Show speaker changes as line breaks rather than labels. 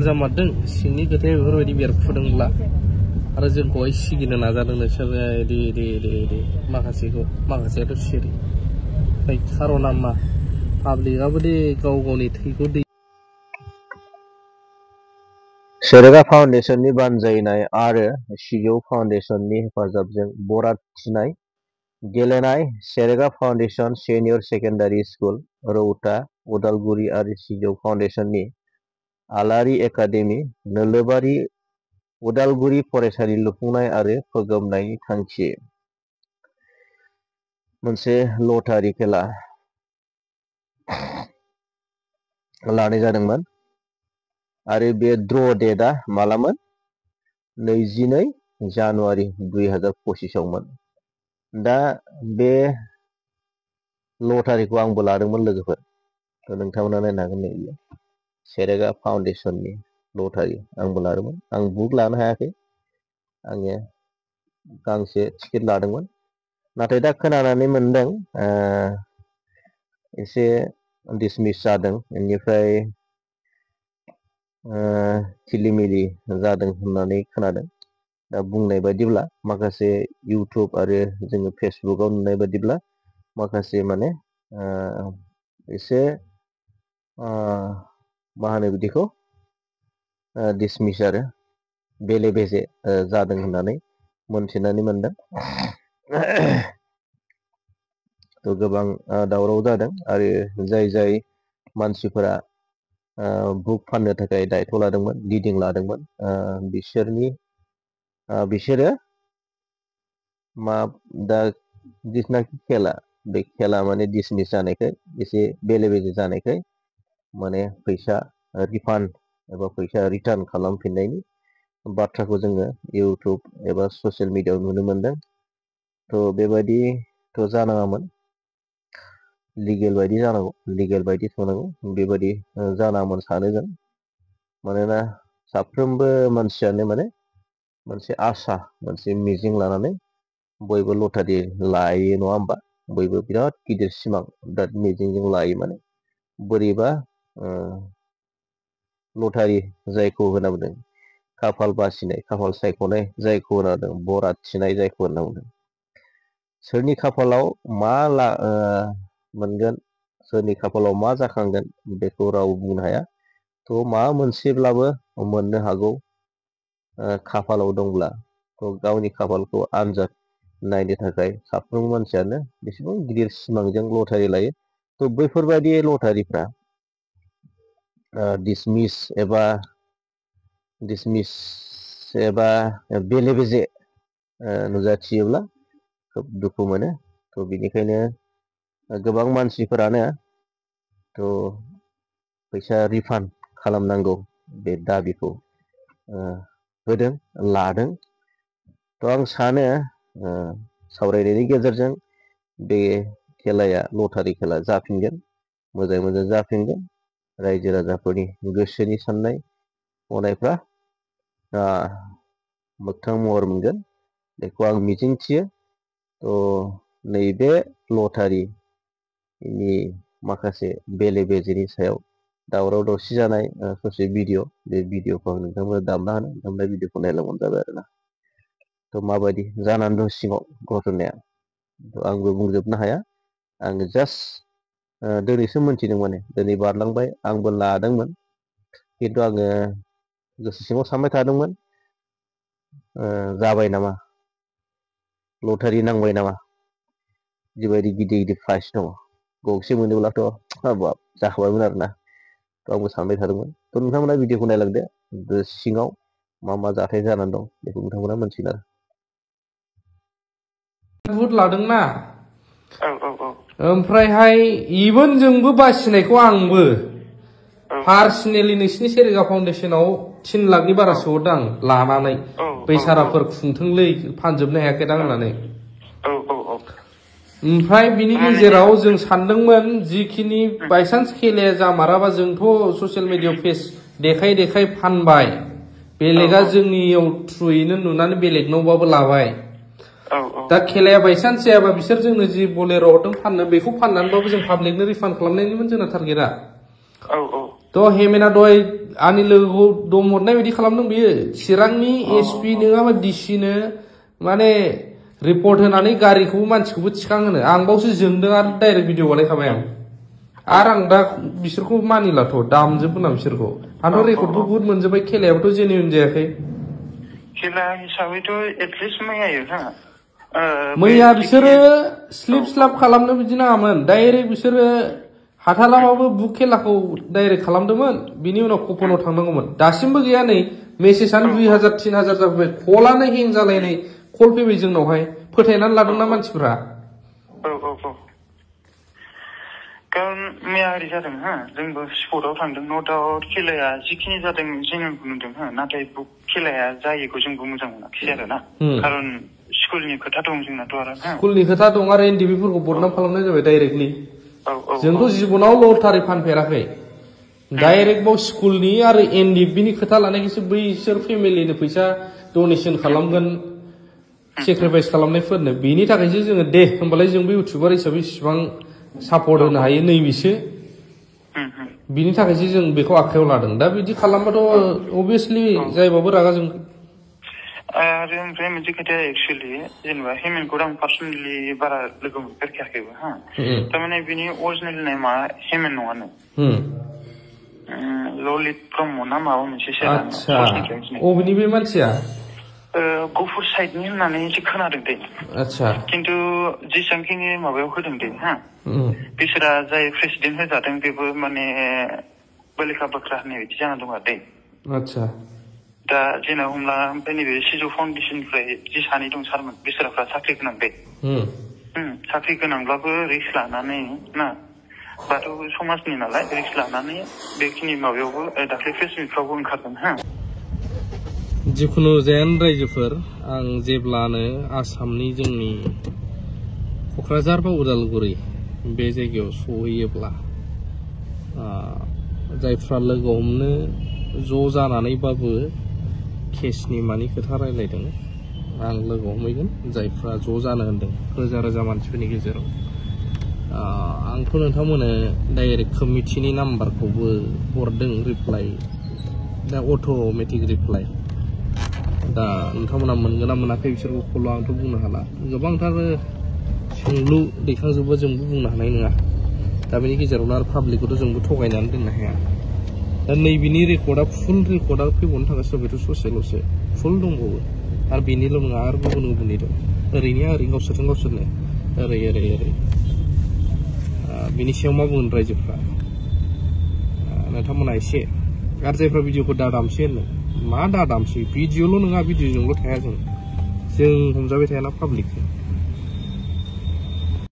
जामारदों सिंनि खोथाया बेफोरबायदि बेरफुदोंब्ला आरो जोंखौहाय सिगिनो नाजादों नोंसोर माखासेयाथ' सिरि ओमफ्राय खारना मा पाब्लिकआबो दे गाव गावनि थैखौ दै
सेरेगा फाउन्डेसननि बानजायनाय आरो सिजौ फाउन्डेसननि हेफाजाबजों बराद थिनाय गेलेनाय सेरेगा foundation senior secondary school Rowta Udalguri आरो सिजौ फाउन्डेसननि आलारि एकाडेमि नोलोबारि उदालगुरि फरायसालि लुफुंनाय आरो फोगोमनायनि थांखि मोनसे लटारि खेला लानाय जादोंमोन आरो बे ड्र डेटआ मालामोन 22 जानुवारि 2025आवमोन दा बे लटारिखौ आंबो लादोंमोन लोगोफोर नोंथांमोना नायनो हागोन नैबे सेरेगा फाउन्डेसननि लटारि आंबो लादोंमोन आं बुक लानो हायाखै आङो गांसे टिकेट लादोंमोन नाथाय दा खोनानानै मोनदों एसे डिसमिस जादों बेनिफ्राय खिलिमिलि जादों होननानै खोनादों दा बुंनाय बायदिब्ला माखासे इउटुब आरो जोङो फेसबुकआव नुनाय बायदिब्ला माखासे माने एसे मा होनो बिदिखौ डिसमिस आरो बेले बेजे जादों होननानै मोनथिनानै मोनदों थ' गोबां दावराव जादों आरो जाय मानसिफोरा बुक फाननो थाखाय दायथ' लादोंमोन लिडिं लादोंमोन बिसोरो मा दा जिथुनाखि खेला बे खेला माने डिसमिस जानायखाय एसे बेले बेजे जानायखाय माने फैसा रिफान्ड एबा फैसा रिटार्न खालामफिननायनि बाथ्राखौ जोङो इउटुब एबा ससियेल मिडियायाव नुनो मोनदों थ' बेबायदिथ' जानाङामोन लिगेल बायदि जानांगौ लिगेल बायदि थांनांगौ बेबायदि जानाङामोन सानो जों मानोना साफ्रोमबो मानसियानो माने मोनसे आसा मोनसे मिजिं लानानै बयबो लटारि लायो नङा होमबा बयबो बिराद गिदिर सिमां बिराद मिजिंजों लायो माने बोरैबा लटारि जायखौ होनना बुंदों खाफाल बासिनाय खाफाल सायख'नाय जायखौ होनना बुंदों बराद थिनाय जायखौ होनना बुंदों सोरनि खाफालाव मा मोनगोन सोरनि खाफालाव मा जाखांगोन बेखौ रावबो बुंनो हाया थ' माबा मोनसेब्लाबो मोननो हागौ खाफालाव दंब्ला थ' गावनि खाफालखौ आनजाद नायनो थाखाय साफ्रोमबो मानसियानो बेसेबां गिदिर सिमांजों लटारि लायो थ' बैफोरबायदि लटारिफ्रा डिसमिस एबा बेले बेजे नुजाथियोब्ला खोब दुखु मोनो थ' बेनिखायनो गोबां मानसिफोरानो थ' फैसा रिफान्ड खालामनांगौ बे दाबिखौ होदों लादों थ' आं सानो सावरायनायनि गेजेरजों बे खेलाया लटारि खेला जाफिनगोन मोजां जाफिनगोन रायजो राजाफोरनि गोसोनि साननाय हनायफ्रा मोगथां महर मोनगोन बेखौ आं मिजिंथियो थ' नैबे लटारिनि माखासे बेले बेजेनि सायाव दावराव दावसि जानाय ससे भिडिअ बे भिडिअखौ आं नोंथांमोना दामना होनो नोंथांमोना भिडिअखौ नायलांबानो जाबाय आरोना थ' माबायदि जानानै दं सिङाव घटनाया थ' आंबो बुंजोबनो हाया आङो जास्ट दिनैसो मोनथिदों माने दिनै बारलांबाय आंबो लादोंमोन खिन्थु आङो गोसो सिङाव सानबाय थादोंमोन जाबाय नामा लटारि नांबाय नामा जिबायदि गिदिर गिदिर प्राइस दङ गंसे मोनोब्लाथ' हाबाब जाखाबायमोन आरोना थ' आंबो सानबाय थादोंमोन थ' नोंथांमोना भिडिअखौ नायलांदो सिङाव मा जाथाय जानानै दं बेखौ नोंथांमोना मोनथिगोन आरो
बुट लादोंना ओमफ्रायहाय इभेन जोंबो बासिनायखौ आंबो पार्सनेलि नोंसिनि सेरेगा फाउन्डेसनाव 3 लाखनि बारासो हरदों आं लानानै बैसाराफोर खुंथोंलै फानजोबनो हायाखैदां होननानै ओमफ्राय बिनि गेजेराव जों सानदोंमोन जिखिनि बायसान्स खेलाया जामाराबा जोंथ' ससियेल मिडियायाव पेज देखाय फानबाय बेलेगा जोंनियाव थ्रुयैनो नुनानै बेलेगनावबाबो लाबाय दा खेलाया बायसान्स जायाबा बिसोर जोंनो जि बलेर हरदों फाननो बेखौ फाननानैबाबो जों पाब्लिकनो रिफान्ड खालामनायनिमोन जोंना टारगेटआ तो हेमेना दहाय आंनि लोगोखौ दम हरनाय बायदि खालामदों बियो चिरांनि एसपि नङाबा डिसिनो माने रिपर्ट होनानै गारिखौबो मानसिखौबो थिखांहोनो आं बावसो जोंदों आरो डाइरेक्ट भिडिअ बानायखाबाय आं दा बिसोरखौ मानिलाथ' दामजोबो ना बिसोरखौ आंथ' रेकर्डखौ बुहुत मोनजोब्बाय खेलायाबोथ' जेन्युइन जायाखै
खेला हिसाबैथ' एटलिस्ट मैयायो हा
मैया बिसोरो स्लिप स्लाप खालामनो बिदि नाङामोन डाइरेक्ट बिसोरो हाथालाबाबो बुक खेलाखौ डाइरेक्ट खालामदोंमोन बिनि उनाव कपनाव थांनांगौमोन दासिमबो गैया नै मेसेजआनो 2000 3000 जाबाय कलानो हें जालायनाय कल फैबाय जोंनावहाय फोथायनानै लादोंना मानसिफोरा
कारण मैया ओरै जादों हा जोंबो स्पर्टआव थांदों न' डाउट खेलाया जिखिनि जादों जेनुइनखौ नुदों हा नाथाय बुक खेलाया जायैखौ जोंबो मोजां मोनाखिसै आरो ना कारण स्कुलनि खोथा दं जोंनाथ' आरो
स्कुलनि खोथा दं आरो एनडिबिफोरखौ बदनाम खालामनाय जाबाय डाइरेक्टलि जोंथ' जिबनाव लटारि फानफेराखै डाइरेक्ट बाव स्कुलनि आरो एनडिबिनि खोथा लानायखौसो बैसोर फेमिलिनो फैसा डनेसन खालामगोन सेक्रिफाइस खालामनायफोरनो बेनि थाखायसो जोङो दे होमबालाय जोंबो इउटिउबार हिसाबै इसिबां सापर्ट होनो हायो नैबेसो बिनि थाखायसो जों बेखौ आखायाव लादों दा बिदि खालामबाथ' अबभियासलि जायबाबो रागा जोंगोन
आरो ओमफ्राय मोनसे खोथाया एक्सुवेलि जेनेबा हेमेनखौ आं पार्सनेलि बारा लोगो मोनफेरखायाखैबो हा थारमाने बिनि अरिजिनेल नेमा हेमेन नङानो ललित ब्रह्म ना माबा मोनसे
आच्छा अबेनि बे मानसिया
गुफुर साइडनि होननानै एसे खोनादों दे
आच्छा
खिन्थु जेसांखिनि माबायाव होदों दे हा बिसोरा जाय प्रेसिडेन्ट होजादों बेबो माने बोलिखा बोख्रा होननाय बायदि जाना दं आरो दे
आच्छा
दा जेनेबा हमला ओमफ्राय नैबे सिजौ फाउन्डेसननिफ्राय जि सानै दं सारमोन बिसोरफ्रा साख्रि गोनां दे साख्रि गोनांब्लाबो रिक्स लानानै ना बाथौ समाजनि नालाय रिक्स लानानै बेखिनि माबायावबो दाख्लै प्रेस मिटफ्रावबो ओंखारदों हा
जिखुनु जेन रायजोफोर आं जेब्लानो आसामनि जोंनि क'क्राझार बा उदालगुरि बे जायगायाव सहैयोब्ला जायफ्रा लोगो हमनो ज' जानानैबाबो केसनि मानि खोथा रायलायदों आं लोगो हमहैगोन जायफ्रा ज' जानो होनदों रोजा रोजा मानसिफोरनि गेजेराव आंथ' नोंथांमोननो डाइरेक्ट कमिटिनि नाम्बारखौबो हरदों रिप्लाइ दा अट'मेटिक रिप्लाइ दा नोंथांमोना मोनगोन ना मोनाखै बिसोरखौ खौल' आंथ' बुंनो हाला गोबांथार सोंलु दैखांजोबबा जोंबो बुंनो हानाय नङा दा बेनि गेजेरावनो आरो पाब्लिकखौथ' जोंबो थगायनानै दोननो हाया दा नैबेनि रेकर्डआ फुल रेकर्डआ फैबावनो थाखाय सोरबाथ' ससेल'सो फुल दंबावो आरो बेनिल' नङा आरो गुबुन गुबुननि दं ओरैनो गावसोरजों गावसोरनो ओरै ओरै ओरै बिनि सायाव मा बुंगोन रायजोफ्रा नोंथांमोना एसे आरो जायफ्रा भिडिअखौ दादामसै होनो मा दादामसै भिडिअल' नङा भिडिअजोंल' थाया जों हमजाबाय थायाना पाब्लिकखौ